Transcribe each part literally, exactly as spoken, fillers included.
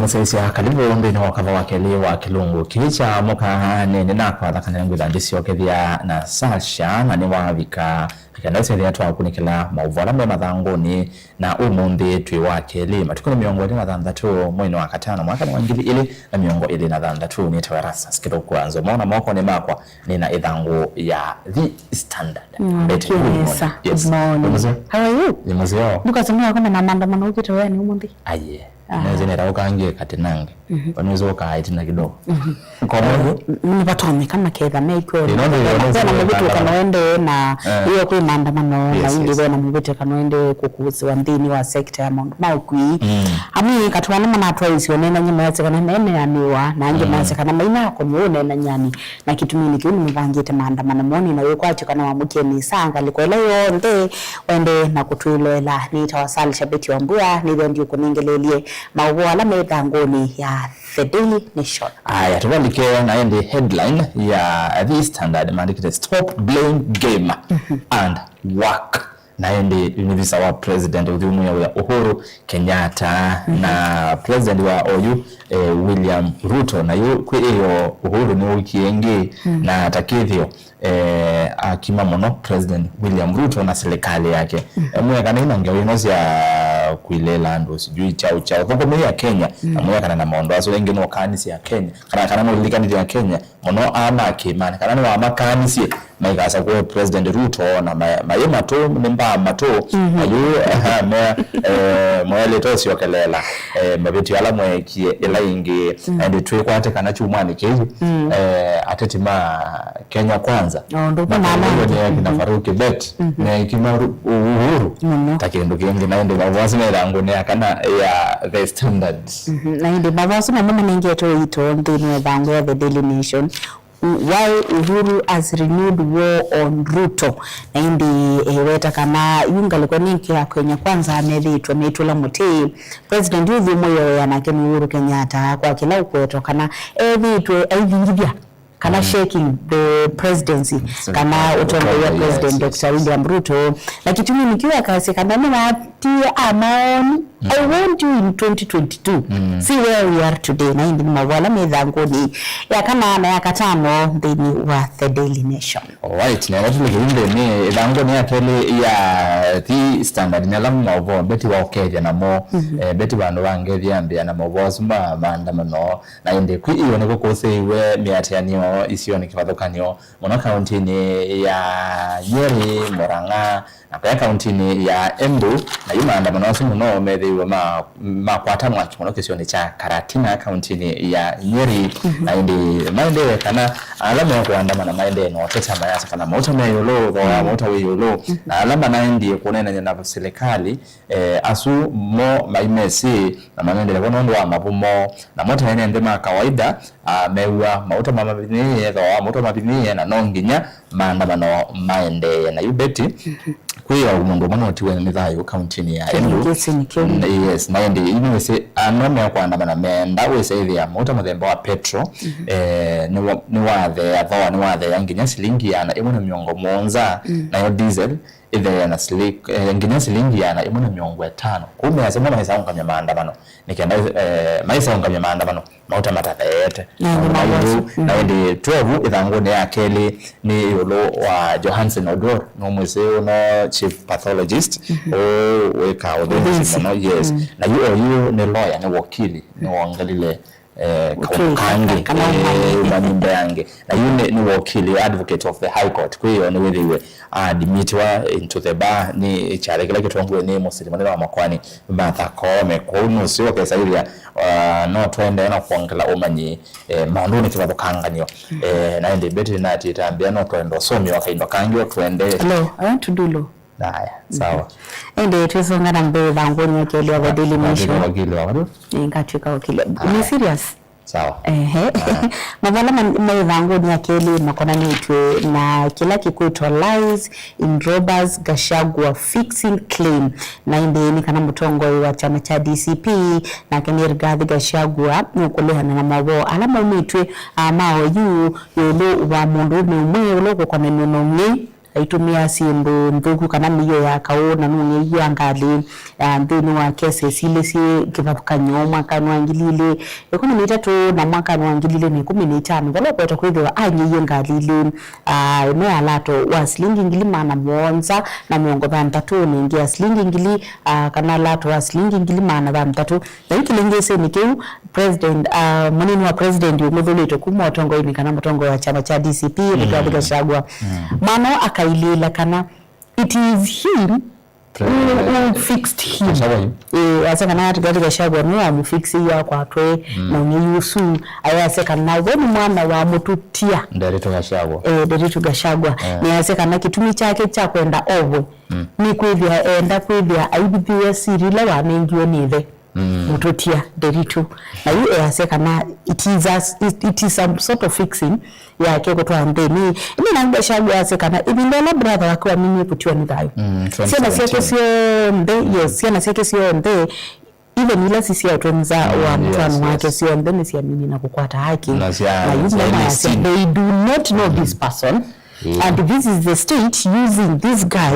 Mũsyaĩĩsya, karibu nthĩnĩ wa kava wa kelĩ wa kĩlungu kĩĩ kya mũka. Nĩ, nĩnakwatha kana ngwĩtha ndĩsyokethya na Sasha, na nĩwavika, na kenda ũsethĩa twakunĩkĩla maũvoo ala me mathangũnĩ, na ũmũnthĩ twĩ wa kelĩ, matukũ nĩ mĩongo ĩlĩ na thanthatũ, mweinĩ wa katano, mwaka nĩ wa ngili ilĩ na mĩongo ĩlĩ na thanthatũ. Nĩtawa Erastus Kĩthũku wa Nzomo, na mokonĩ makwa nĩna ĩthangũ ya The Standard. Mm, Betty, good morning. Yes. Good morning. Nĩ mũseo? How are you? Nĩ mũseo. Ndukasomea kwenda na maandamano ũkĩte wĩanĩ ũmũnthĩ? Aye. Ah. Nĩnzĩ nĩta ũkangie katĩ nange. Mhm. Wanĩweza ũkaa ĩtina kidogo. Mhm. Kwa mũndũ? Nĩvatonyeka maketha mekwona. Ĩno ndio kwena mũvĩtũkano wendee na, eh, iyo kwĩ maandamano, yes, na indi, yes, vena mũvĩtũkano wendee kũkusiwa nthĩnĩ wa sekta ya maũndũ ma ũkui. Mm. Amwe katwana manatwaisye ũnenany'a mayasya kana meneanĩwa, na angĩ, mm, mayasya kana mainakomya ũnenany'ani. Na kĩtuminĩ kĩu nĩmavangĩte maandamano moni na wĩkwatyo kana wamũkie mĩsaa ngalĩko ĩla yonthe wende na kũtwĩloela. Nĩtawa Sal Shabeti wa Mbua, nĩthĩa ndiũkũnengeleelye maũvoo ala me ĩthangũnĩ ya The Daily Nation. Aya, tũvalike na ĩndĩ headline ya The Standard, maandĩkĩte, "Stop blame game and work." Na ĩndĩ nĩ visa wa president ũthiumwĩa wĩa Uhuru Kenyatta, mhm, na president wa oyu, eh, William Ruto. Na yu kwĩ ĩyo Uhuru nĩwũkie ĩngĩ, mm, na ta kĩthĩo, eh, akima mũno President William Ruto na serikali yake. Mhm. Amwĩa kana ina ngewa ino sya kwilĩla andũ sijui chao chao. Thũkũmĩia Kenya, mm, amwĩa kana na maũndũ asu ĩngĩ nũkanisya Kenya, kana, kana nũlilikanithya Kenya mũno ama kĩmani, kana nĩwamakanisye maikasakũe President Ruto na ma-, mayĩ matũ, nĩ mbaa matũ, mhm, na yu, aha, me, eh, mwaĩlĩte ũsyokelela, eh, mavĩtyo ala mweekie ĩla ĩngĩ, mm, na ĩndĩ twĩkwate kana kyumwanĩ kĩu, mm, eh, ateti ma Kenya Kwanza, o, ndũkũ na matongoew'e nĩ akina, mhm, Farouk Kibet, mhm, na akina Ru-, Uhuru, mũno, ta kĩndũ kĩngĩ, na ĩndĩ mavosi me ĩthangũnĩ ya kana ya The Standard. Mhm. Na ĩndĩ mavosi namo manengetwe ũito nthĩnĩ wa ĩthangũ ya The Daily Nation. Why Uhuru has renewed war on Ruto. Na ĩndĩ, eh, weta kana yu ngalĩko nĩ ya Kenya Kwanza methĩĩtwe meitũla mũtĩ. President ũthiũmũĩe wĩa nake nĩ Uhuru Kenyatta kwa kĩla ũkwetwa kana ethĩĩtwe aivingithya kana, mm, shaking the presidency, so, kana ũtongoia, ũtongoia, President, yes, yes, Doctor William Ruto. Na kĩtumi nĩkĩo akasya kana nĩwatie amaoni, mm, "I want you in twenty twenty-two. Mm. See where we are today." Na ĩndĩ nĩ maũvoo ala me ĩthangũnĩ ya kana na ya katano nthĩnĩ wa The Daily Nation. Alright, na ĩla tũlĩkĩu nthĩnĩ ĩthangũnĩ ya kelĩ ya The Standard, nĩ ala maũvoo Betty waũkethya namo. Mhm. Eh, Betty vandũ va ngethya ambĩa na maũvoo asu ma maandamano. Na ĩndĩ kwĩ ĩyo nĩkũkũsĩiwe mĩatĩanĩo isionĩ kĩvathũkany'o mũno kauntinĩ ya Nyeri, Murang'a, na kũya kauntinĩ ya Embu, na yu maandamano asu mũno methĩiwe ma, makwata mwaki mũno kĩsionĩ kya Karatina kauntinĩ ya Nyeri. Mhm. Na ĩndĩ maendee kana ala mekũandamana maendee na ũteta mayasa kana mauta me ĩũlũ, thooa wa, mm, mauta wĩ ĩũlũ, mhm, na ala manaendie kũneenany'a na silikalĩ, eh, asu mo maimesĩ na manendele vo nũndũ wa mavumo. Namo ta ene nthĩ ma kawaida, ah, mew'a mauta mamavinyĩĩe, thooa wa mauta mavinyĩĩe, na no nginya maandamano maendee. Na yu Betty, mhm, kwĩ o mũndũ ũmwe notiwe nĩ thayũ kauntinĩ ya Embu. Kĩlingĩsĩ nĩ kĩu. N-, yes, na ĩndĩ yu nĩwĩsĩ ano mekũandamana menda wĩsa ĩthĩa mauta mũthemba wa petrol, mhm, eh, nĩwa-, nĩwatheea, thooa nĩwatheea nginya silingi ĩana ĩmwe na mĩongo mũonza, mm, nayo diesel ĩtheea na sili-, eh, nginya silingi ĩana ĩmwe na mĩongo ĩtano. Kũu measya mo maisaũngamya maandamano, nĩ kenda, eh, maisaũngamya maandamano, mauta matatheete. Na ĩndĩ maũndũ ma maũvoo ĩu, mm, na ĩndĩ twelve ĩthangũnĩ ya kelĩ nĩ ĩũlũ wa Johansen Oduor, nũmwĩsĩ ũno chief pathologist, mhm, ũ wĩkaa ũthĩnzi, ũthĩnzi, mũno, yes. Mm. Na yu oyu nĩ lawyer, nĩ wakili, nĩwongelile eh, kaũndũ kangĩ, kana, eh, ũmanyi, ũmanyi mbeange. Na yu nĩ, nĩ wakili, advocate of the High Court. Kwĩ ĩyo nĩwĩthĩiwe admitiwa into the bar nĩ kyalĩ kĩla kĩtongoew'e nĩ mũsili mũnene wa makoani Martha Koome. Kwoou nũseo ũkesaĩthya, uh, no tũendee na kwongela ũmanyi, eh, maũndũnĩ kĩvathũkanganyo. Mm. Eh, na ĩndĩ Betty natiĩte ambĩa no twenda ũsomie wa kaindo kangĩ o twendee. Hello, I want to do law. Aya, sawa. Ĩndĩ twĩsonga na mbee ĩthangũnĩ ya kelĩ ya The Daily Nation. Wakili wa watu? Ĩĩ, ngatw'ĩka wakili. Aya. Nĩ serious? Sawa. Ehe. Aya. Maũvoo ala ma, ma ĩthangũnĩ ya kelĩ makonanĩtw'e na kĩla kĩkwĩtwa lies in Robert Gachagua fixing claim. Na ĩndĩ nĩ kana mũtongoi wa kyama kya D C P, nake nĩ Rigathi Gachagua, nũkũlĩana na maũvoo ala maumĩtw'e, ah, ma oyu ĩũlũ wa mũndũũme ũmwe ũla ũkũkonanw'a na ũng'ei aitũmĩa syĩndũ nthũku kana mĩio ya kaũ, na nũng'eie ngalĩ, ah, nthĩnĩ wa cases ilĩ syĩ kĩvathũkany'o mwakanĩ wa ngili ilĩ ĩkũmi na itatũ na mwakanĩ wa ngili ilĩ na ĩkũmi na itano, vala ũkwetwa kwĩthĩwa anyĩie ngalĩ ilĩ, ah, ĩmwe ya lato wa silingi ngili maana mũonza na mĩongo thanthatũ, na ĩngĩ ya silingi ngili, ah, kana lato wa silingi ngili maana thanthatũ. Na yu kĩlĩngĩsĩnĩ kĩu, President, ah, mũnini wa president ũmũthũlĩtwe kuma ũtongoinĩ kana mũtongoi wa kyama kya D C P, Rigathi Gachagua, mwana akailĩĩla kana it is him who, who fixed him. Gachagua yu. Eh, asa kana Rigathi Gachagua nĩwe wamũfixie akwatwe na ũng'ei ũsu. Ayasya kana we nĩ mwana wa mũtũtia. Nderitu Gachagua. Eh, Nderitu Gachagua. Eh. Nĩasya kana kĩtumi kyake kya kwenda ovwe nĩ kwĩthĩa enda kwĩthĩa aivithĩwe siri ila wanengiwe nĩ ĩthe mũtũtia Nderitu. Na yu easya kana it is a, it, it is some sort of fixing yake kũtwaa nthĩnĩ. Ĩndĩ nake Gachagua asya kana ĩvinda ĩla brother wake waminie kũtiwa nĩ thayũ, syana syake syonthe, yes, syana syake syonthe, even ila sisyaĩtwe nza wa mũtwaano wake, syonthe nĩsyaminie na kũkwata haki. Na yu mama asya they do not know this person. And this is the state using this guy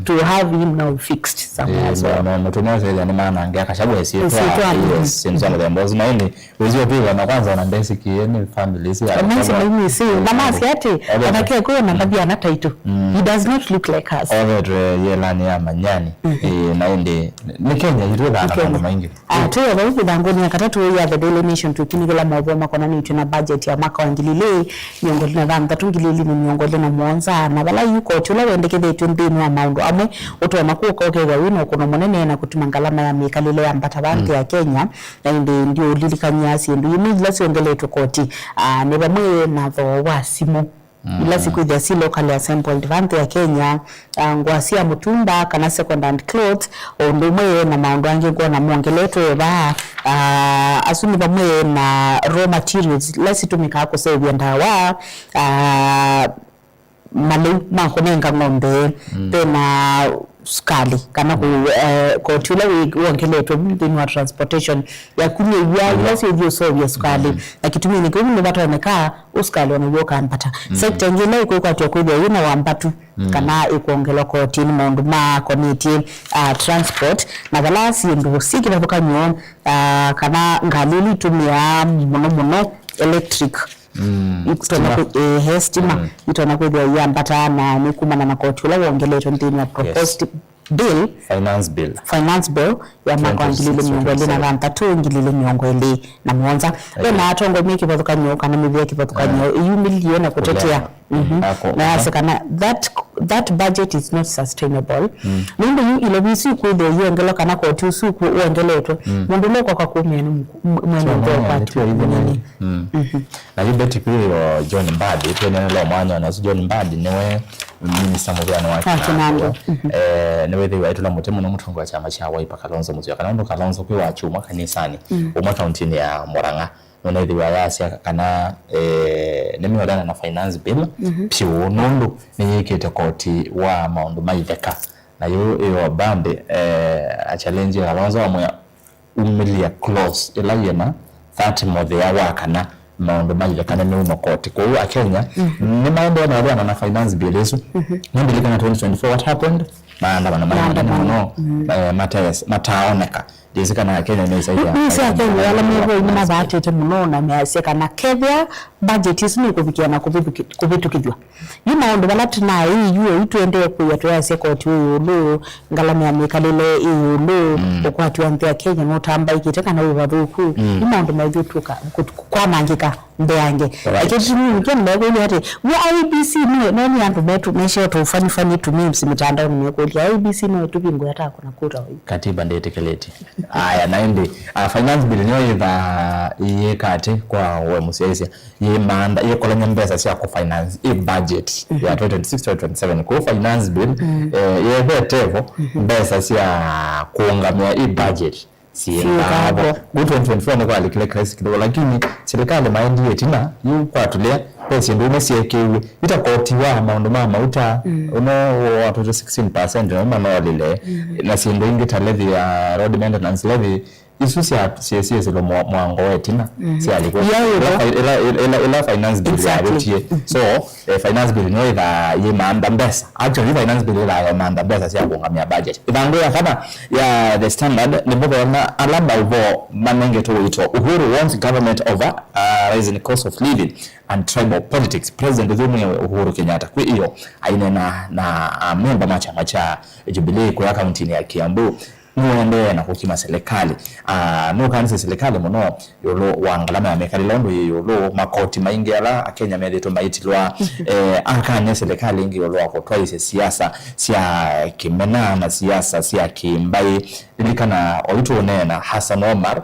to have him now fixed somewhere as well. Mũtumĩa ũsethĩa nĩ manange akachagua syĩtwa, syĩtwa, yes, syĩndũ sya mũthemba ũsu. Na ĩndĩ wĩsĩ ũtwĩwa na kwanza ona ndesikie nĩ family ĩsu ya Gachagua. Maimisi na masya atĩ ona kekũyo na ndathi ana taito. He does not look like us. Ovetwe yelani ya manyani. Eh, na ĩndĩ nĩ Kenya itwĩthaa na maũndũ maingĩ. Ah, twĩ o vau ĩthangũnĩ ya katatũ ya The Daily Nation, tũkinĩkĩla maũvoo makonanĩtw'e na budget ya mwaka wa ngili ilĩ mĩongo ĩlĩ na thanthatũ, ngili ilĩ na mĩongo ĩlĩ na mũonza, na vala yu koti ũla wendekethetw'e nthĩnĩ wa maũndũ amwe ũtonya kũka ũkethĩa wĩ na ũkũno mũnene na kũtuma ngalama ya mĩkalĩle yambata vaa nthĩ ya Kenya. Na ĩndĩ ndiũlilikany'a syĩndũ imwe ila syongeletwe koti, ah, nĩ vamwe na thooa wa simũ ila sikwĩthĩa si locally assembled vaa nthĩ ya Kenya, ah, ngũa sya mũtumba kana second hand clothes, o ũndũ ũmwe na maũndũ angĩ ngwona mongeletwe vaa, ah, asu nĩ vamwe na raw materials ila sitũmĩkaa kũseũvya ndawa, ah, malĩu ma kũnenga ng'ombe, ve na sukali, kana kũ-, eh, koti ũla wĩ-, wongeletwe vu nthĩnĩ wa transportation, yaku nĩ ĩw'a ila syĩthiĩ ũseũvya sukali. Na kĩtuminĩ kĩu nĩvatonyeka ũsukali ona w'o ũkambata. Sector ĩngĩ ĩla ĩkwĩkwatw'a kwĩthĩa yĩ na wambatu kana ĩkwongelwa koti nĩ maũndũ makonetye, ah, transport, na vala syĩndũ syĩ kĩvathũkany'o, ah, kana ngalĩ ila itũmĩaa mũno mũno electric, itonya kwĩ-, eh, he stima, itonya kwĩthĩa iambata, na nĩ kumana na koti ũla wongeletwe nthĩnĩ wa proposed bill, finance bill, finance bill ya mwaka wa ngili ilĩ mĩongo ĩlĩ na thanthatũ, ngili ilĩ mĩongo ĩlĩ na mũonza. Ve na atongoi me kĩvathũkany'o kana mĩvĩa kĩvathũkany'o ĩyumĩlilye na kũtetea. Na yasya kana that, that budget is not sustainable. Nũndũ yu ilovi isu ikwĩthĩwa iongelwa kana koti ũsu wongeletwe, mũndũ ũla ũkoka kũmĩa nĩ mwene nthĩ ũkwatĩwe nthĩnĩ. Na yu Betty kwĩthĩwa John Mbadi, twĩnene lo mwanya na ũsu John Mbadi nĩwe minista mũvĩanĩ wa kĩnandũ. Eh, nĩwĩthĩwa aitũla mũtĩ mũno mũtongoi wa kyama kya Wiper Kalonzo Musyoka, nũndũ Kalonzo kwĩ wa kyumwa kanisanĩ ũmwe kauntinĩ ya Murang'a, nũnaĩthĩwa yasya kana, eh, nĩmĩolana na finance bill pyũ nũndũ nĩyĩkĩte koti wa maũndũ ma itheka. Na yu ĩyo Mbadi, eh, achallengie Kalonzo amwĩa, umĩlya clause ĩla yĩna thirty mũthĩa wa kana maũndũ ma itheka nĩmeuma koti. Kwoou Akenya nĩmaendee na ũthĩana na finance bill ĩsu. Nĩndilikana twenty twenty-four what happened? Maandamano maĩ manene mũno, eh, mates-, mataaoneka. Ndĩsĩ kana Akenya meisaidia. Nĩsĩ Akenya ala me vau nĩmathaatĩte mũno na measya kana kethĩa budget ĩsu nĩkũvikĩa na kũvĩtũkĩ-, kũvĩtũkĩthw'a, yu maũndũ vala tũnaĩ yu oyu tũendee kwĩya twĩasya koti wĩ ĩũlũ, ngalama ya mĩkalĩle ĩ ĩũlũ, ũkwati wa nthĩ ya Kenya nũtambaĩkĩte kana wĩ vathũku, yu maũndũ methĩwa kwanangĩka mbeange. Lakini kĩndũ kĩmwe kĩmekũlya atĩ, we I E B C nĩ, no nĩ andũ metu-, mesheo tũfanifani tu memes mitandaoni mekũlya, I E B C no ĩtũvingũe ata kũna kũta oyu. Katiba ndĩtĩkĩlĩtye. Aya, na ĩndĩ, ah, finance bill nĩyo yĩthaa yĩka atĩ kwa we mũsyaĩĩsya, yĩmaanda, yĩkolany'a mbesa sya kũfinance ĩ budget ya twenty twenty-six, twenty twenty-seven. Kũu finance bill, eh, yethetevo mbesa sya kũũngamĩa ĩ budget syĩthavo. Kũu twenty twenty-four nĩkwalikile kĩlaisi kĩthũku, lakini silikalĩ maendie ĩtina, yu kwatũlĩa, ve syĩndũ imwe syeekĩiwe, ita koti wa maũndũ ma mauta, ũno watwete sixteen percent no manolile, na syĩndũ ingĩ ta levy ya road maintenance levy, Isu sya, sya, sya silo mwa-, mwango wa ĩtina, mm, syalĩ kw'o. Yaĩ ĩla vo. Fi-, ĩla, ĩla, ĩla, ĩla finance bill, exactly, yavĩtie. Mm. So, eh, finance bill nĩyo ĩthaa yĩmantha mbesa. Actually, finance bill ĩthaa yĩmantha mbesa sya kũũngamĩa budget. Ĩthangũ ya kana ya The Standard nĩmũthona ala maũvoo manengetwe ũito. Uhuru warns government over, uh, rising cost of living and tribal politics. President ũyũ mwĩwe Uhuru Kenyatta kwĩ ĩyo aineena na amemba ma kyama kya Jubilee kũya kauntinĩ ya Kiambu nĩũendee na kũkima silikalĩ. Ah, nũkanisye silikalĩ mũno ĩũlũ wa ngalama ya mĩkalĩle ũndũ yĩ ĩũlũ, makoti maingĩ ala Akenya methĩĩtwe maitilwa, eh, akany'a silikalĩ ĩngĩ ĩũlũ wa kũtwaĩĩsya siasa sya kĩmena na siasa sya kĩmbaĩ. Lilikana oyu tũũneena Hassan Omar,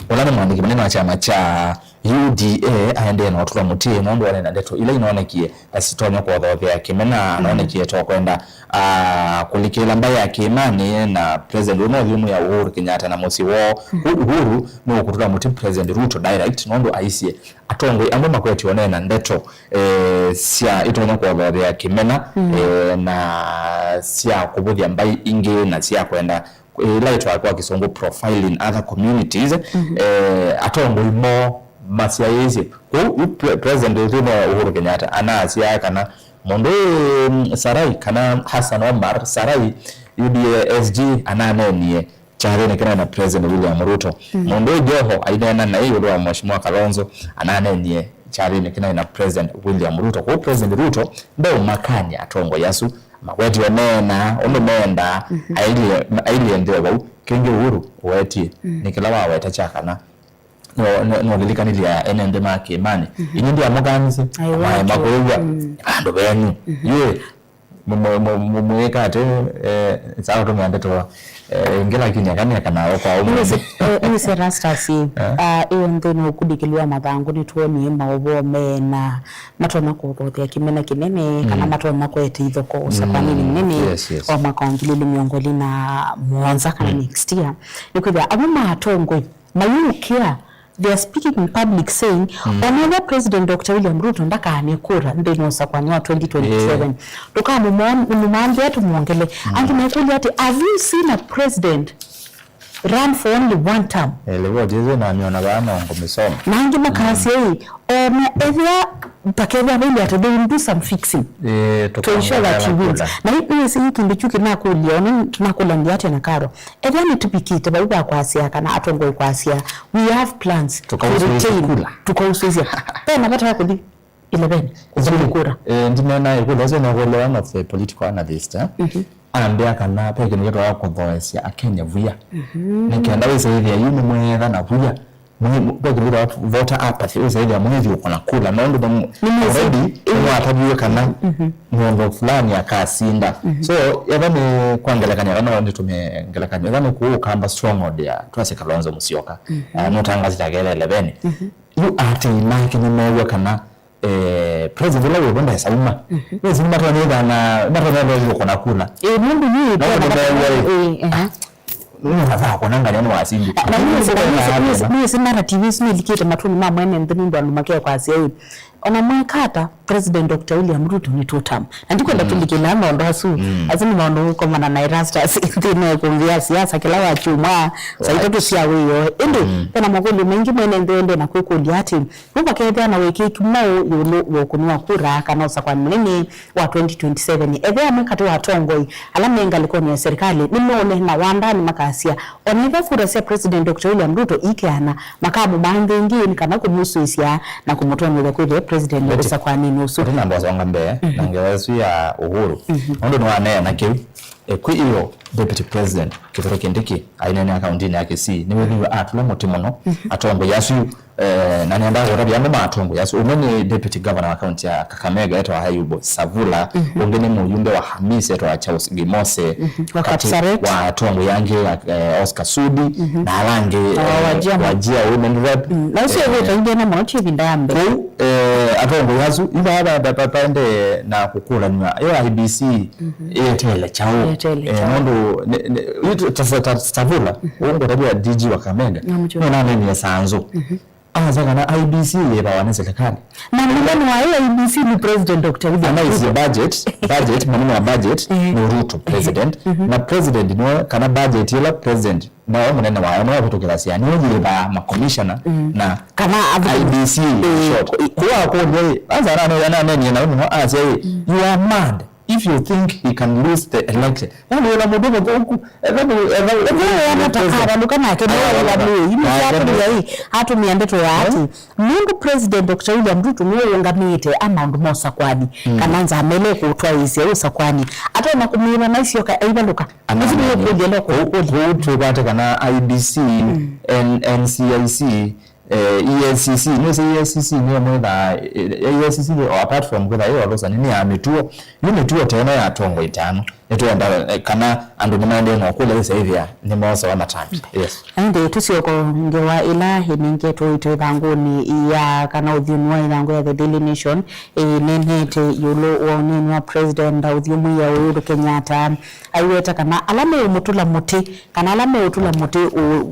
ũla nĩ mũandĩki mũnene wa kyama kya U D A, aendee na ũtũla mũtĩ nũndũ wa ndeto ila inoonekie ta sitonya kũthoothea kĩmena, mm, anoonekie ta ũkwenda, ah, kũlikĩla mbaĩ ya kĩĩmanĩ na President ũyũ no ũthyũmũĩa Uhuru Kenyatta na mũsyĩ woo. Mm. Ku Uhuru nũkũtũla mũtĩ President Ruto direct nũndũ aisye atongoi amwe makwetye ũneena ndeto, eh, sya itonya kũthoothea kĩmena, mm, eh, na sya kũvũthya mbaĩ ingĩ na sya kwenda ĩla ĩtwawa kwa Kĩsũngũ profiling other communities, mhm, eh, atongoi moo masyaĩĩsye. Kwoou yu pre-, President ũthyũmũĩa Uhuru Kenyatta anaasya kana mũndũ ũyũ, mm, Sarai kana Hassan Omar Sarai, U D A S G, ananeenie kyathĩnĩ kĩnene na President William Ruto. Mm. Mũndũ ũyũ Joho aineena naĩ ĩũlũ wa Mheshimiwa Kalonzo, ananeenie kyathĩnĩ kĩnene na President William Ruto. Kwoou President Ruto ndeũmakany'a atongoi asu makwetye ũneena ũndũ mendaa, mhm, ailyĩ, ailyĩ nthĩ o vau. Kĩngĩ Uhuru ũwetie, mm, nĩ kĩla waweta kya kana no, no, nolilikanilya ene nthĩ ma kĩĩmanĩ. Mhm. Inyu ndyamũkanisye, aiwa, maema kwĩw'a, mm, andũ venyu. Mhm. Yĩ, mũ-, mũ-, mũ-, mũ-, mwĩka atĩ, eh, saa ũtũmĩa ndeto, eh, ĩngĩ, lakini akanĩaka nayo kwa ũmũnthĩ. Nĩwĩsĩ, eh, nĩwĩsĩ Erastus, eh, ah, ĩyo nthĩ nĩ ũkunĩkĩli wa mathangũ, nĩtwonie maũvoo mena matonya kũthothea kĩmena kĩnene, kana, mm, matonya kũete ithoko, mm, ũsakwanĩnĩ mũnene, yes, yes, wa mwaka wa ngili ilĩ mĩongo ĩlĩ na mũonza kana, mm, next year. Nĩkwĩthĩa amwe ma atongoi mayũkĩa, they are speaking in public saying, mm, onethwa President Doctor William Ruto ndakaane kura nthĩnĩ wa ũsakwanĩ wa twenty twenty-seven, yeah, tũkamũmũmambĩa tũmwongele. Mm. Angĩ mekũlya atĩ, have you seen a president run for only one term? Eh, livoti ĩsu namĩona vaa no ngũmĩsoma. Na angĩ makasya, mm, ĩ, ona ethĩa, pakethĩa vailye atĩ they will do some fixing, eh, to ensure that he wins. Na nĩwĩsĩ kĩndũ kyu kĩnakũlya, ona nakũlya ndia atĩ na Karo. Ethĩa nĩtũvikĩte vau va kwasya kana atongoi kwasya, we have plans to retain, tũkausũĩsya kula. Tũkausũĩsya. Vena vata wa kũthi ileveni, kũthi kura. Eh, ndineena ĩkũlya ĩsu nĩkũlya one of the political analyst, eh? Mhm. Ambĩa kana ve kĩndũ kĩtawa kũthoesya Akenya via. Mhm. Nĩ kenda wĩsaĩthĩa yu nĩmweethana via. Mwe-, ve kĩndũ kĩtawa voter apathy, wĩsaĩthĩa mwĩthyũkũna kula. Nũndũ nĩ, nĩ mwĩsĩ, already, ĩĩ, nĩwataviw'e kana, mhm, mũndũ fulani akasinda. Mhm. So, etha nĩ kwa ngelekany'o, kana no nĩtũmĩe ngelekany'o. Etha nĩ kũũ Ũkamba stronghold ya twasye Kalonzo Musyoka. Mhm. Ah, nũtangaasĩte akethĩa ileveni. Mhm. Yu atei make nĩmeew'a kana eh, president ũla wĩvo ndesa uma. Mhm. Wĩsĩ nĩmatonya ĩthana, matonya ĩthana kũna kula. Ĩĩ, nũndũ yu, no, ĩtwona nĩmeew'a, ĩ, ĩ, ehe. Nũnathakwa na ngania nĩwasindi. Na nĩwĩsĩ, na nĩwĩsĩ, nĩwĩsĩ, nĩwĩsĩ narrative ĩsu nĩlikĩte matũnĩ ma mwene nthĩ nũndũ andũ makekwasya ĩ, ona mwekata, President Doctor William Ruto nĩ two term. Na ndikwenda, mm, tũlikĩlaa maũndũ asu. Mm. Asu nĩ maũndũ ũkomana na Erastus nthĩnĩ wa ĩkũmbĩ ya siasa kĩla wa kyumwa, saa itatũ, right, sya wĩoo. Ĩndĩ, mm, vena makũlyo maingĩ mwene nthĩ ende na kwĩkũlya atĩ, Vu vakethĩa na wĩkĩĩku mwaũ ĩũlũ wa ũkũni wa kura kana ũsakũani mũnene wa twenty twenty-seven. Ethĩa amwe katĩ wa atongoi ala me ngalĩkonĩ ya serikali nĩmeũneena wandanĩ makasya, o na ethĩa kura sya President Doctor William Ruto iikeana, makamũmantha ĩngĩ nĩ kana kũmũsũĩsya na kũmũtonyethya kwĩthĩa e president ũsakũaninĩ ũsu. Ũtĩ namba ũsonga mbee, mhm, na ngewa ĩsu ya Uhuru, mhm, nũndũ nĩwaneena kĩu, eh, kwĩ ĩyo Deputy President Kithure Kindiki aineenea kauntinĩ ya Kisii, nĩwĩthĩiwe atũla mũtĩ mũno, mhm, atongoi asu. Eh, na nĩendaa kũtavya amwe ma atongoi asu. Ũmwe nĩ Deputy Governor wa kaunti ya Kakamega, etawa Ayubu Savula. Mhm. Ũngĩ nĩ mũyumbe wa Hamis, etawa Charles Gimose. Mhm. Wa katĩ Kapsaret. Wa atongoi angĩ, eh, Oscar Sudi, mhm, na ala angĩ, na wa, eh, Wajir. Wajir Women Rep. Mm. Na ũsu, eh, ĩvĩta ingĩ na mũno ti ĩvinda ya mbee. Kũu, eh, atongoi asu, ila va, va, va, vaendee na kũkũlanw'a. Yo I E B C, mhm, ĩeteele kyaũ? Ĩeteele, eh, kyaũ? Nũndũ, nĩ, nĩ, yu ta, ta, ta, Savula, mhm, ũngũtavya D G wa Kakamega, namũkyo, nũnanenie saa nzũ. Mhm. Asa kana I E B C yĩvawa nĩ serikali. Na mũnene wa I E B C nĩ President Doctor William Ruto. Anaisye budget, budget, mũnene wa budget nĩ Ruto, president. Na president nĩwe, kana budget ĩla president, nĩwe mũnene wayo, nĩwe ũvĩtũkĩthasya, nĩwe yĩvaa ma commissioner na kana I E B C in short. Kũu akũlya ĩ, asa ananenie nawe mũno, asya ĩ, "You are mad." If you think he can lose the election, yani wĩna mũndũ mũthũku, etha nĩ, etha nĩ, etha nĩ, ena takavaluka nake nĩ wĩra mwĩĩ. Ĩmwe syatũmĩa ĩ, atũmĩa ndeto ya ati, nũndũ President Doctor William Ruto nĩwe ũũngamĩte a maũndũ ma ũsakwani, kana nzama ĩla ĩkũtwaĩĩsya ũsakwani, atona kũmĩĩva na isyoka aivalũka. Isu nĩ ũkũlya ĩla kũkũlya. Kũu twĩkwate kana I E B C, N-, N C I C, eh, E A C C, nĩwĩsĩ E A C C nĩyo mwĩthaa, eh, E A C C, apart from kwĩtha ĩ olosani, nĩ ya mĩtuo. Yu mĩtuo ta ĩno ya atongoi ta ano, nĩtwenda, eh, kana andũ nĩmaendee na ũkũlya wĩsa ĩthĩa nĩmoosewa matambya. Yes. Ĩndĩ tũsyoka ngewa ĩla ĩnengetwe ĩtũ ĩthangũnĩ ya, kana ũthyũnĩ wa ĩthangũ ya The Daily Nation, ĩnenete ĩũlũ wa ũneeni wa President ũthyũmũĩa Uhuru Kenyatta, aiweta kana ala meũmũtũla mũtĩ, kana ala meũtũla mũtĩ ũ-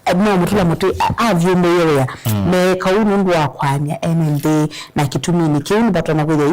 no mũtũla mũtĩ a- avyũmbĩie wĩa, meeka ũu nũndũ wa kũany'a ene nthĩ, na kĩtuminĩ kĩu nĩvatonya kwĩthĩa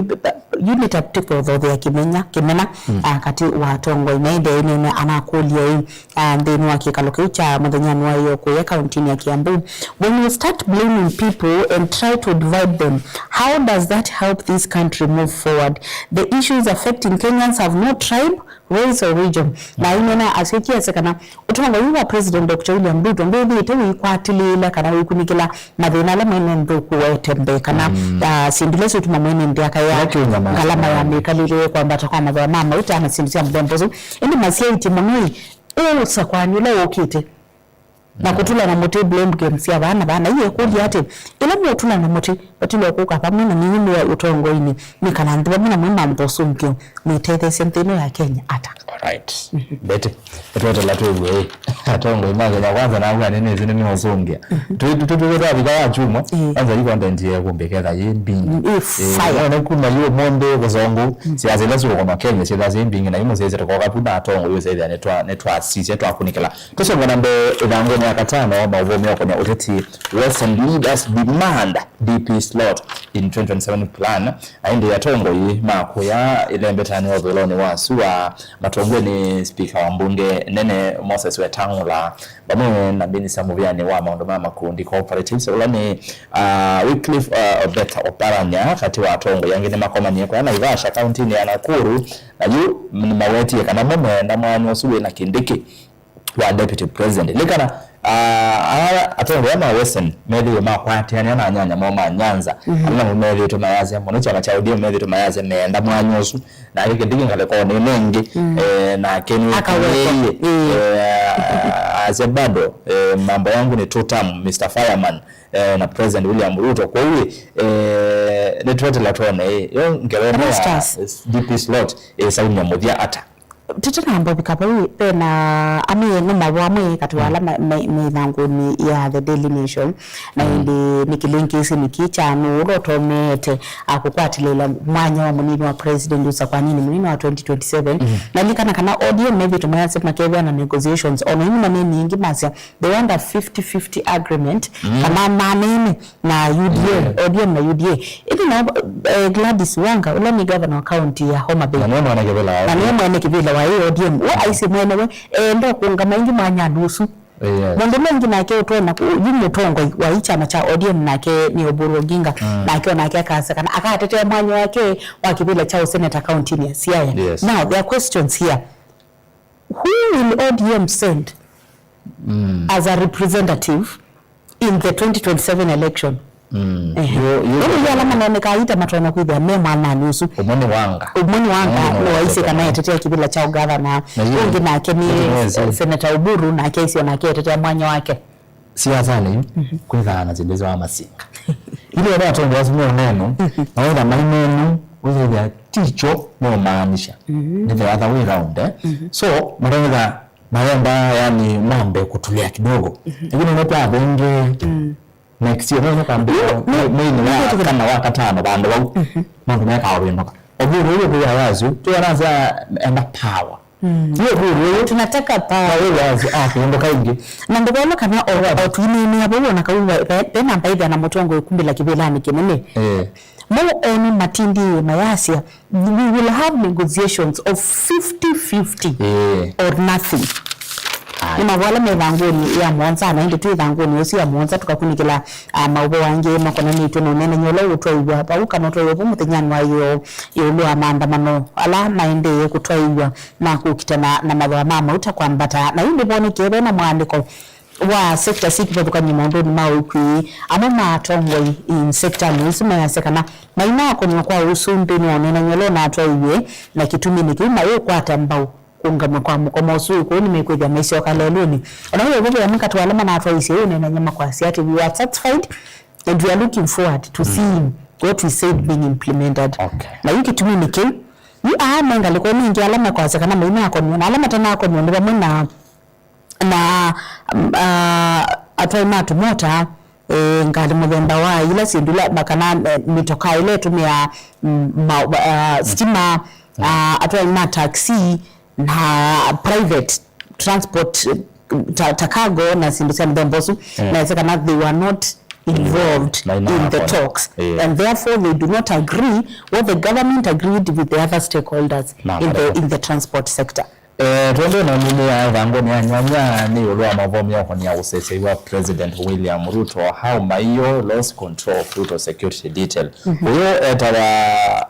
yu nĩ tactical thothi ya kĩmenya, kĩmena, ah, katĩ wa atongoi. Na ĩndĩ ĩnene anakũlya ĩ, ah, nthĩnĩ wa kĩkalo kĩu kya mũthenyanĩ wa ĩyo kũya kauntinĩ ya Kiambu, "When you start blaming people and try to divide them, how does that help this country move forward? The issues affecting Kenyans have no tribe, race or region." Na ainena asyokie ase kana ũtongoi wa President Doctor William Ruto ndwĩthĩĩte wĩkwatĩlĩĩla kana wĩkunĩkĩla mathĩna ala mwene nthĩ ũkuete mbee, kana, ah, syĩndũ ila syũtuma mwene nthĩ akaya ngalama ya mĩkalĩle, kwambata kwa mathooa ma mauta na syĩndũ sya mũthemba ũsu. Ĩndĩ masyaĩtye mũno ĩ, ũũ ũsakwani ũla ũkĩte na kũtũla na mũtĩ blame game sya vaa na vaa, na iye kũlya atĩ, ĩla mũũtũla na mũtĩ, vatilwe kũka vamwe na ninyi mwĩ ũtongoinĩ, mwĩkala nthĩ vamwe na mwĩ mambo ũsũngĩo, mwĩtetheesya nthĩ ĩno ya Kenya ata? Alright. Betty, nĩtwetela twĩw'e ĩ, atongoi ma Kenya Kwanza na avu anene ĩsu nĩmeũsũngĩa. Twĩ- twĩ- twĩ- twavika wa chuma, kwanza yu content ye kũmbĩketha yĩ mbingi. Ĩ fire. None kuma yu ũmũnthĩ kũsongu, siasa ila siũkoma Kenya syĩthasya mbingi, na yu mũsyaisye tũkoka vu na atongoi ũsyaithĩa nĩtwa- nĩtwasisya twakunĩkĩla. Tũsonga na mbee ĩthangũnĩ ya katano, maũvoo meũkonya ũteti. Western leaders demand D P slot in twenty twenty-seven plan. Aĩndĩ atongoi ma kũya ĩlembetanĩ wa ũthũĩlonĩ wa sua matongwe nĩ spika wa mbunge nene Moses Wetang'ula vamwe na minista mũvĩanĩ wa maũndũ ma makundi cooperatives, ũla nĩ, ah, Wycliffe, ah, Obeta Oparanya, katĩ wa atongoi angĩ nĩmakomanie kũya Naivasha kauntinĩ ya Nakuru, na yu nĩmawetie kana mo meenda mwanya ũsu wĩ na Kindiki wa deputy president. Likana, ah, aa atongoi ma Western methĩwe makwatĩanĩa na anyanya moo ma Nyanza. Ala namo methĩĩtwe mayasya mũno kyama kya O D M, methĩĩtwe mayasya meenda mwanya ũsu. Nake Kindiki ngalĩkonĩ ĩno ĩngĩ, eh, nake nĩwĩkĩĩie, eh, asya bado, eh, mambo yangu ni two term, Mister Fireman, eh, na President William Ruto. Kwoou, eh, nĩtwetela twone, eh, yo ngewa ĩno ya D P slot ĩsaumya mũthya ata? Tũtanamba ũvika vau, ve na amwe nĩ maũvoo amwe katĩ wa ala me ĩthangũnĩ ya The Daily Nation, na ĩndĩ nĩ kĩlĩngĩĩsĩ nĩkĩ kya nũũ ũla ũtomeete, a, kũkwatĩlĩĩla mwanya wa mũnini wa president ũsakwaninĩ mũnene wa twenty twenty-seven. Na lilikana kana O D M methĩĩtwe mayasya makethĩa na negotiations, o na yu maneni ĩngĩ masya they want a fifty fifty agreement, kana manene na U D A, O D M na U D A. Ĩndĩ nao, eh, Gladys Wanga, ũla nĩ gavana wa kaunti ya Homa Bay. Na nĩwe mwene kĩvĩla wa O D M. Na nĩwe mwene kĩvĩla wa O D M. We aisye mwene we, eenda kũũngama ĩngĩ mwanyanĩ ũsu. Yes. Mũndũ ũla ũngĩ nake ũtonya kũ-, yu mũtongoi wa ĩ kyama kya O D M nake nĩ Oburu Oginga. Nake onake akasya kana akatetea mwanya wake wa kĩvĩla kya ũseneta kauntinĩ ya Siaya. Yes. Now, there are questions here. Who will O D M send as a representative in the twenty twenty-seven election? Ehe. Yo- yo- Ĩndĩ yu ala maneenekaa ita matonya kwĩthĩa me mwananĩ ũsu. Ũmwe nĩ Wanga. Ũmwe nĩ Wanga, nĩ waisye kana etetea kĩvĩla kya ũgavana. Na yu- ũngĩ nake nĩ, nĩ- eh, Senator Oburu, nake aisye onake etetea mwanya wake. Siasanĩ yu, kwĩthaa na syĩndũ sya masinga. Ile nĩ atongoi asu me ũneno, na wĩtha maineno, wĩthĩa ticho meũmaanisha. Nĩ the other way round, eh? So, marenda, marenda, yani, mambe kũtũlĩa kidogo. Lakini nĩ kwa venge, next year, nĩ kambia, mweinĩ wa kana wa katano, vandũ vau, maũndũ mekaa ũvĩndũka. Oburu ũyũ kwĩ awazu, tu anasya enda power. Mm. Nĩ ũkũlyo ũyũ. Tunataka power. Power ya asu, ah, kĩndũ kaingĩ. Na ndĩvola kana o, o twinĩnĩa vau ona kau ve, ve, ve namba ĩthĩa na mũtongoi kumbĩla kĩvĩlanĩ kĩnene. Eh. Mo ene matindĩe mayasya, "We will have negotiations of fifty fifty Eh. or nothing." Aye. Nĩ mavola me ĩthangũnĩ ya mũonza, na ĩndĩ twĩ ĩthangũnĩ ũsu ya mũonza tũkakunĩkĩla, ah, maũvoo angĩ makonanĩtw'e na ũneenany'a ũla ũtwaĩw'a vau kana ũtwaĩwe vau mũthenyanĩ wa ĩoo ĩũlũ wa maandamano ala maendee kũtwaĩw'a ma kũkitana na mathooa ma mauta kwambata. Na ĩndĩ vonekie ve na mũandĩko wa sekta syĩ kĩvathũkany'o maũndũnĩ ma ũĩkũĩi. Amwe ma atongoi in sektanĩ ĩsu mayasya kana mainaakonw'a kwa ũsu nthĩnĩ wa ũneenany'a ũla ũnatwaĩwe, na kĩtuminĩ kĩu mayĩũkwata mbau kũũngamw'a kwa mũkomo ũsu ĩkũũ nĩmekwĩthĩa maisyoka lelũnĩ. O na wĩ ũvũvĩa mĩkatĩ wa ala manatwaĩisye ũneenany'a makwasya atĩ, "We were satisfied and we are looking forward to seeing what we said being implemented." Okay. Na yu kĩtuminĩ kĩu, yu aa me ngalĩko ningĩ ala mekwasya kana mainaakonw'a, na ala matanaakonw'a nĩ vamwe na na, um, ah, atwai ma tũmota, eh, ngalĩ mũthemba wa ila syĩndũ ila, ma-, kana, eh, mĩtokaa ĩla ĩtũmĩaa, mm, ma-, ah, stima, ah, atwai ma taxi, na private transport, eh, ta, ta cargo na syĩndũ sya mũthemba ũsu, na ĩsĩ kana they were not involved in the talks, and therefore they do not agree what the government agreed with the other stakeholders in the, in the transport sector. Eh, twende na nini ya ĩthangũnĩ ya nyanya nĩ ĩũlũ wa mavomi ya ũkonia ũsesei wa President William Ruto, how Maiyo lost control of Ruto security detail. Ũyũ etawa,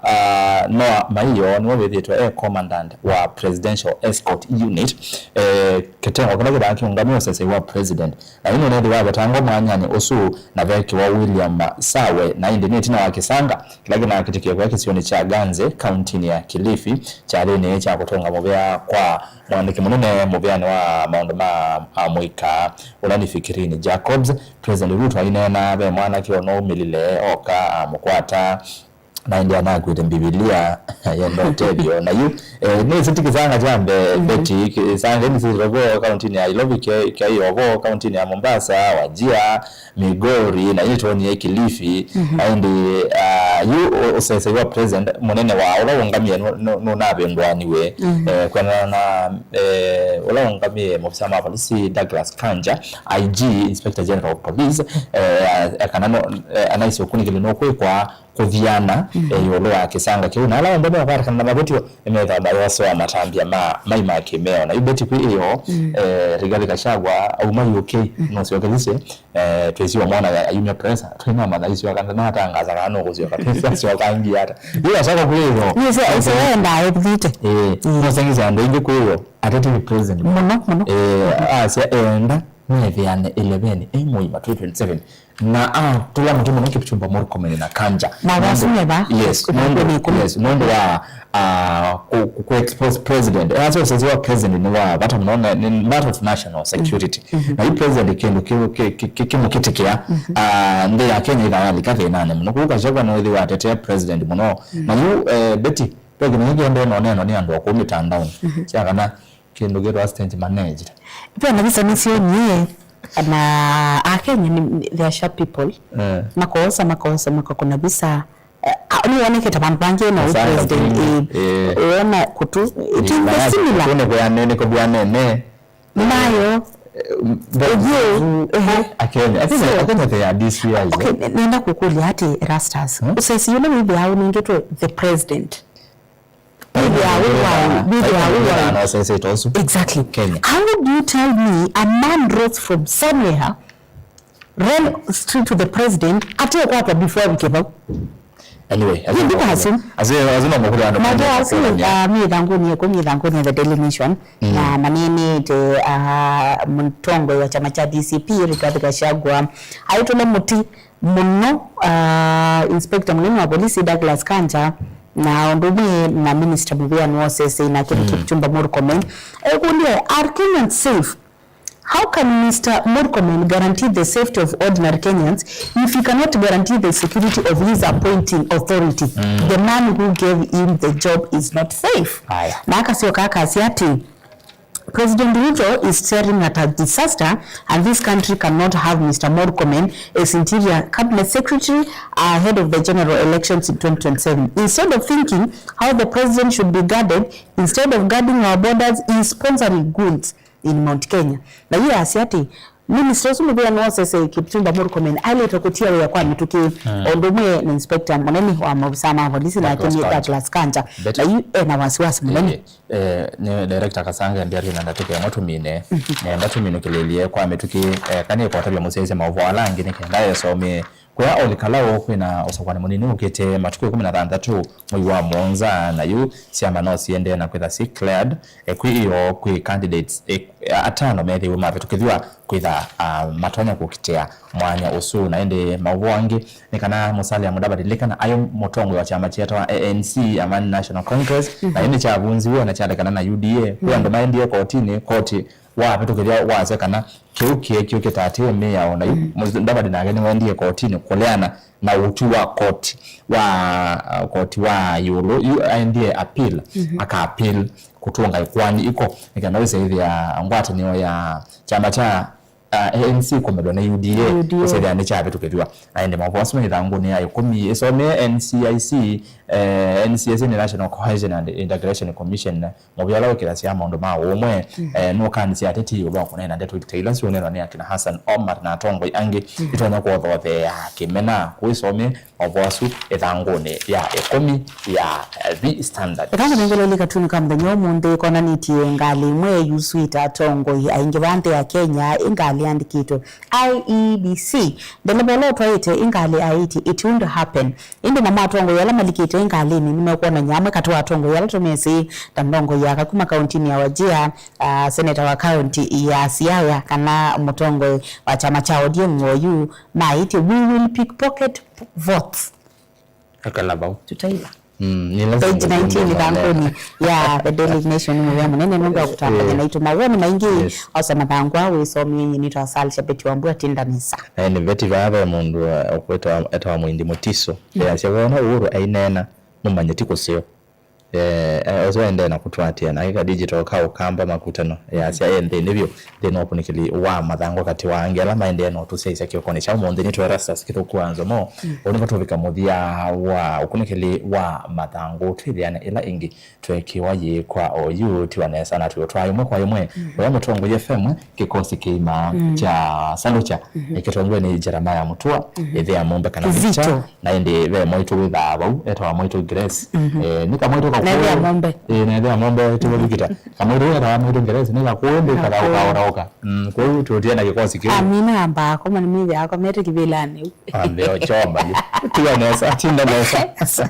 ah, Noah Maiyo nĩwe wĩthĩtwe e commandant wa Presidential Escort Unit, eh, kĩtengo kĩla kĩthaa kĩũngamĩa ũsesei wa President. Na ĩno nĩthĩwa avetangwa mwanyanĩ ũsu na vekĩwa William Sawe, na ĩndĩ nĩ ĩtina wa kĩsanga kĩla kĩnakĩtĩkie kũya kĩsionĩ kya Ganze, kauntinĩ ya Kilifi, kyalĩnĩ kya kũtũnga mũvea kwa mwandĩki mũnene mũveanĩ wa maũndũ ma amũika, ũla nĩ Fikirini Jacobs. President Ruto aineena ve mwanake ũno umĩlile oka amũkwata, na ĩndĩ anakuĩte Mbivilia yenda ũtethyo. Na yu, eh, nĩsĩ ti kĩsanga kya mbee, Betty, kĩsanga nĩ sĩtĩtwe vo kauntinĩ ya Nairobi, kya, kya ĩyo vo kauntinĩ ya Mombasa, Wajir, Migori, na yu nĩtwonie Kilifi. Na ĩndĩ, ah, yu ũ-, ũsesei wa president mũnene wa ũla ũngamie nũ-, nũ-, nũnavĩndũaniwe, eh, kwendana na, eh, ũla ũngamie mofisa ma polisi Douglas Kanja, I G, Inspector General of Police, eh, a-, kana no, eh, anaisye ũkunĩkĩli nũkwĩkwa kũthiana, eh, ĩũlũ wa kĩsanga kĩu. Na ala onthe mekwatĩkana na mavĩtyo nĩmethĩwa mayosewa matambya ma, mai ma kĩmeo. Na yu Betty kwĩ ĩyo, eh, Rigathi Gachagua auma U K, nũsyokelisye, eh, twĩsiwa mwana ya ayumya presa, twĩnamanya isyoka, ndanatangasa kana nũkũsyoka, twĩsyoka ngi ata. Yu Gachagua kwĩ ĩyo. Nĩsĩ, ĩsĩ endaa ethĩte. Eh, nũseng'isya andũ aingĩ kwĩ ĩyo, atetei president. Mũno, mũno. Eh, asya enda methĩane eleven, eh, mũima twenty twenty-seven. Na atũla mũtĩ mũno Kipchumba Murkomen na Kanja. Na vasu neva? Yes, nũndũ, yes, nũndũ wa, ah, ku, ku, ku expose president. Eh, asa ũsesi wa president nĩ wa vata mũno, na nĩ matter of national security. Na yu president kĩndũ kĩ, kĩ, kĩ, kĩ, kĩmũkĩtĩkĩa, ah, nthĩ ya Kenya ĩkayalika thĩnanĩ mũno. Kũu Gachagua nĩwĩthĩwa atetea president mũno. Na yu, eh, Betty, ve kĩndũ kĩngĩ kĩendee no neno nĩ andũ akũũ mĩtandaonĩ. Sya kana kĩndũ kĩtawa stage managed. Pia na visa nĩsyonie, na Akenya nĩ, they are sharp people. Eh. Makoosa, makoosa, makakũna visa. Eh, ah, nĩwonekete vandũ vangĩ na ũ president, eh, eh, wona kũtũ, it is the similar. Kũtũ nĩ kũya nene, kũvya nene. Mayo. Eh, but ĩthyĩ, ehe. Akenya, Akenya, so, Akenya they are these years, okay, eh, ne-, nenda kũkũlya atĩ, Erastus, hmm? Ũsesi ũla wĩthĩawa ũnengĩtwe the president. Wĩthĩawa wĩ wai, wĩthĩawa wĩ wai. Anaosesete ũsu. Exactly. Kenya. How do you tell me a man rose from somewhere, ran straight to the president, atekwatwa before avike vau? Anyway, asu, asu no mũkũlya andũ. Mathĩawa asu, ah, me ĩthangũnĩ ĩkũmi, ĩthangũnĩ ya The Daily Nation, na maneenete, ah, mũtongoi wa kyama kya D C P, Rigathi Gachagua, aitũla mũtĩ mũno, ah, Inspector mũnene wa polisi Douglas Kanja, na ũndũ ũmwe na minista mũvĩanĩ wa ũsesei nake nĩ Kipchumba Murkomen. Ekũlya, are Kenyans safe? How can Mister Murkomen guarantee the safety of ordinary Kenyans if he cannot guarantee the security of his appointing authority? The man who gave him the job is not safe. Aya. Na akasyoka akasya atĩ, President Ruto is staring at a disaster, and this country cannot have Mister Murkomen as Interior Cabinet Secretary ahead of the general elections in twenty twenty-seven. Instead of thinking how the president should be guarded, instead of guarding our borders, he is sponsoring goons in Mount Kenya. Na yu asya atĩ, minister ũsu mũvea nĩwosese Kipchumba Murkomen aĩlĩte kũtia wĩa kwa mĩtũkĩ, o ũndũ ũmwe na inspector mũnene wa maovisaa ma volisi nake nĩ Douglas Kanja. Na yu ena wasiwasi mũnene. Eh, nĩ Director Kasanga ndiarie na ndatĩka ĩmwe tũmine. Nenda tũminũkĩlĩlye kwa mĩtũkĩ, eh, kana ĩkotavya mũsyaĩĩsya maũvoo ala angĩ nĩ kenda esomie. Kũya Ol Kalou kwĩna ũsakũani mũnini ũkĩte matukũ ĩkũmi na thanthatũ mwei wa mũonza, na yu syama no siendee na kwĩtha syĩ cleared, eh, kwĩ ĩoo kwĩ candidates, eh, atano methĩiwe mavĩtũkĩthw'a kwĩtha, ah, matonya kũkitĩa mwanya ũsu. Na ĩndĩ maũvoo angĩ nĩ kana Musalia Mudavadi, lilikana, aĩ mũtongoi wa kyama kyetawa A N C, Amani National Congress, na ĩndĩ kyavunziwe na kyalekana na U D A. Kwĩ andũ maendie kotinĩ, koti wavĩtũkĩthya wasya kana kĩu kĩekĩwe kĩtatĩe mĩao, na yu Mudavadi nake nĩwaendie kotinĩ kũleana na ũtwi wa koti wa, uh, koti wa ĩũlũ. Yu aendie appeal, aka appeal kũtũnga ĩkoani iko nĩ kana wĩsĩthĩa ngwatanĩo ya kyama kya uh, A N C kũmelwa nĩ U D A, U D A. Kũsĩthĩa nĩkyavĩtũkĩthw'a. Na ĩndĩ maũvoo asu me ĩthangũnĩ ya ĩkũmi ĩsomie N C I C, eh, N C I C nĩ National Cohesion and Integration Commission, mũvĩa ũla wĩkĩthasya maũndũ ma ũũmwe, eh, nũkanisya ateti ĩũlũ wa kũneena ndeto ta ila syũneenwa nĩ akina Hassan Omar na atongoi angĩ itonya kũthotheea kĩmena. Kũisomie maũvoo asu ĩthangũnĩ ya ĩkũmi ya, eh, The Standard. Ĩkangũnengeleli katuni ka mũthenya ũmũnthĩ konanĩtye ngalĩ ĩmwe yuswĩte atongoi aingĩ va nthĩ ya Kenya, ĩ ngalĩ yandĩkĩtwe I E B C. Ndeleva ũla ũtwaĩte ĩ ngalĩ aĩtye, "It won't happen." Ĩndĩ namo atongoi ala malikĩte ĩ ngalĩnĩ nĩmekwonany'a amwe katĩ wa atongoi ala tũmesĩ ta ndongoi ya kakuma kauntinĩ ya Wajir, ah, seneta wa kaunti ya Siaya, kana mũtongoi wa kyama kya O D M Ngoyu, maĩtye, "We will pickpocket votes." Akala vau. Tutaiva. Mm, nĩ lazima. Page nineteen ithangũnĩ ya The Daily Nation nĩ mũvea mũnene nũndũ wa kũtambanya naitũ mawoni maingĩ. Yes. Osa mathangũ aa wĩsomie nyie nĩtwa Sal Shabeti wa Mbua, tinda nesa. Eh, nĩ veti vaa ve mũndũ, eh, ũkwĩtwa, etawa Mwindi Mutiso. Easya, wona Uhuru aineena, mũmanye ti kũseo. Eh, eh, ũsu aendee na kũtũatĩĩa nake ka digital ka Ũkamba Makutano. Easya e nthĩnĩ vyũ, nthĩnĩ wa ũkunĩkĩli wa mathangũ katĩ wa angĩ ala maendee na ũtũsyaĩĩsya kĩokonĩ kya ũmũnthĩ. Nĩtwe Erastus Kĩthũku wa Nzomo. Ũũ nĩvo tũvika mũthya wa ũkunĩkĩli wa mathangũ. Twĩthĩane ĩla ĩngĩ tweekĩwa yĩĩ kwa oyu, tiwa nesa na twĩũtwaa ĩmwe kwa ĩmwe. Ũya Mũtongoi F M, kĩkosi kĩima kya Salucha, kĩtongoew'e nĩ Jeremiah Mutua, ĩthĩa Mombe kana Victor, na ĩndĩ ve mwaitũ wĩthaa vau, etawa mwaitũ Grace. Eh, nĩ kamwaitũ kakũũ. Na ĩthĩa Mombe. Eh, na ĩthĩa Mombe, tiwe Vikita. Kamwaitũ wĩtawa mwaitũ Grace, nĩ kakũũ, ĩndĩ kakaũkaũkaũka. Mm, kwoou tũtie na kĩkosi kĩu. Amina ambaa koma nĩ mĩthĩa akomete kĩvĩlanĩ. Ambeo choma yu. Tiwa nesa, tinda nesa.